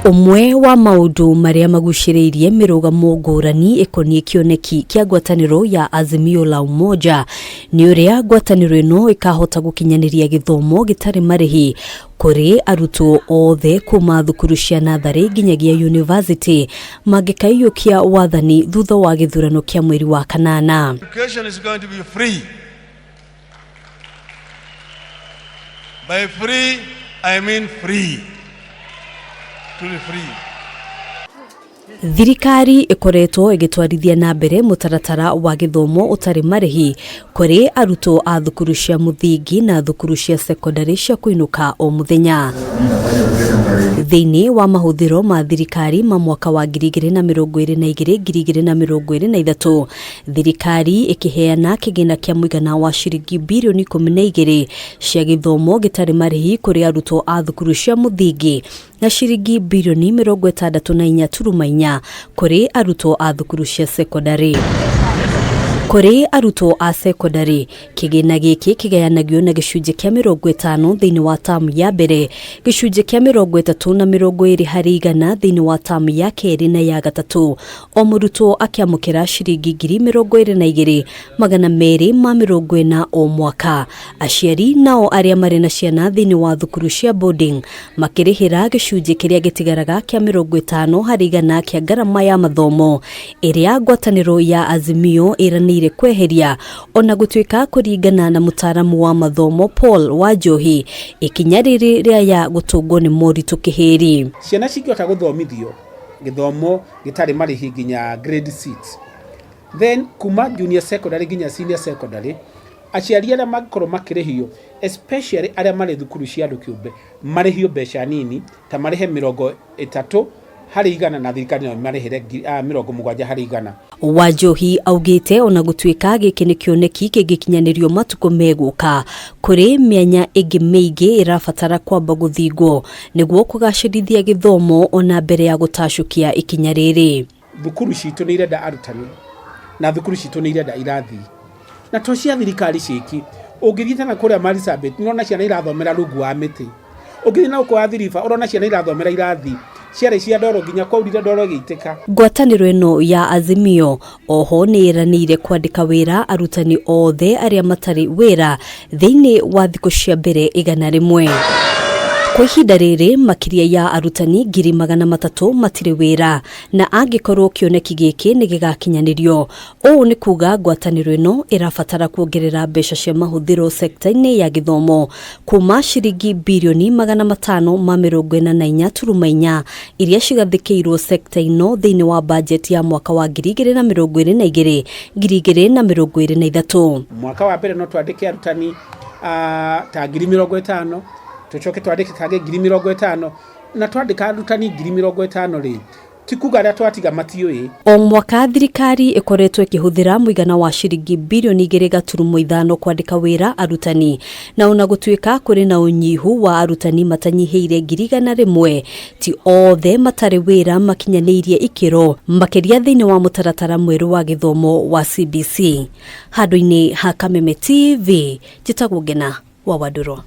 Ũmwe wa maũndũ marĩa magucĩrĩirie mĩrũgamo ngũrani ĩkoniĩ kĩoneki kĩa ngwatanĩro ya Azimio la Umoja nĩ ũrĩa ngwatanĩro ĩno ĩkahota gũkinyanĩria gĩthomo gĩtarĩ marĩhi kũrĩ arutwo othe kuma thukuru cia natharĩ nginyagia yunivasĩtĩ mangĩkaiyũkia wathani thutha wa gĩthurano kĩa mweri wa kanana. Education is going to be free. By free, I mean free. Truly free. Thirikari ĩkoretwo ĩgĩtwarithia na mbere mũtaratara wa gĩthomo ũtarĩ marĩhi kũrĩ arutwo a thukuru cia mũthingi na thukuru cia sekondarĩ cia kũinũka o mũthenya. Thĩinĩ wa mahũthĩro ma thirikari ma mwaka wa 2022 2023, thirikari ĩkĩheana kĩgĩna kĩa mũigana wa ciringi birioni 12 cia gĩthomo gĩtarĩ marĩhi kũrĩ arutwo a thukuru cia mũthingi na ciringi birioni 64.4 kũrĩ arutwo a thukuru cia sekondarĩ. Kũrĩ arutwo a sekondarĩ, kĩgĩna gĩkĩ kĩgayanagio na gĩcunjĩ kĩa 50 thĩinĩ wa tamu ya mbere, gĩcunjĩ kĩa 30 na 20 harĩ igana thĩinĩ wa tamu ya kerĩ na ya gatatũ, o mũrutwo akĩamũkĩra ciringi 22,240 o mwaka. Aciari nao arĩa marĩ na ciana thĩinĩ wa thukuru cia boarding makĩrĩhĩra gĩcunjĩ kĩrĩa gĩtigaraga kĩa 50 harĩ igana kĩa ngarama ya mathomo ĩrĩa ngwatanĩro ya Azimio ĩranĩire kweheria, ona gũtuĩka kũringana na mũtaaramu wa mathomo Paul Wanjohi, ikinya rĩrĩ rĩaya gũtũngwo nĩ moritũ kĩhĩri. Ciana cingĩhota gũthomithio gĩthomo gĩtarĩ marĩhi nginya grade 6, then kuma junior secondary nginya senior secondary, aciari arĩa mangĩkorwo makĩrĩhio, especially arĩa marĩ thukuru cia andũ kĩũmbe, marĩhio mbeca nini ta marĩhe 30 harĩ igana na thirikari no marĩhĩre 70 harĩ igana. Wanjohi augĩte ona gũtuĩka gĩkĩ nĩ kĩoneki kĩngĩkinyanĩrio matukũ megũka, kũrĩ mĩanya ĩngĩ mĩingĩ ĩrabatara kwamba gũthingwo nĩguo kũgacĩrithia gĩthomo ona mbere ya gũtacũkia ikinya rĩrĩ. Thukuru citũ nĩ irenda arutani na thukuru citũ nĩ irenda irathi, na to cia thirikari ciiki. Ũngĩthiĩ na kũrĩa Marsabit nĩũrona ciana irathomera rungu wa mĩtĩ, ũngĩthiĩ na gũkũ Athi River ũrona ciana irathomera irathi ciarĩ cia ndoro nginya kwaurire ndoro ĩgĩitĩka. Ngwatanĩro ĩno ya Azimio oho nĩ ĩranĩire kwandĩka wĩra arutani othe arĩa matarĩ wĩra thĩinĩ wa thikũ cia mbere 100. Kwa ihinda rĩrĩ makĩria ya arutani 300,000 matirĩ wĩra, na angĩkorwo kĩoneki gĩkĩ nĩ gĩgakinyanĩrio, ũũ nĩ kuga ngwatanĩro ĩno ĩrabatara kuongerera mbeca cia mahũthĩro sekta-inĩ ya gĩthomo kuma ciringi birioni 544.4 iria cigathĩkĩirwo sekta ĩno thĩinĩ wa bajeti ya mwaka wa 2022 2023. Mwaka wa mbere no twandĩke arutani ta 50,000, tũcoke twandĩke kangĩ 50,000, na twandĩka arutani 50,000 rĩ, ti kuga arĩa twatiga matiũĩ. O mwaka thirikari ĩkoretwo ĩkĩhũthĩra mũigana wa ciringi birioni 2.5 kwandĩka wĩra arutani, na ona gũtuĩka kũrĩ na ũnyihu wa arutani matanyihĩire 100,000, ti othe matarĩ wĩra makinyanĩirie ikĩro, makĩria thĩinĩ wa mũtaratara mwerũ wa gĩthomo wa CBC. Handũ-inĩ ha Kameme TV, njĩtagwo Ngena wa Wandũrũ.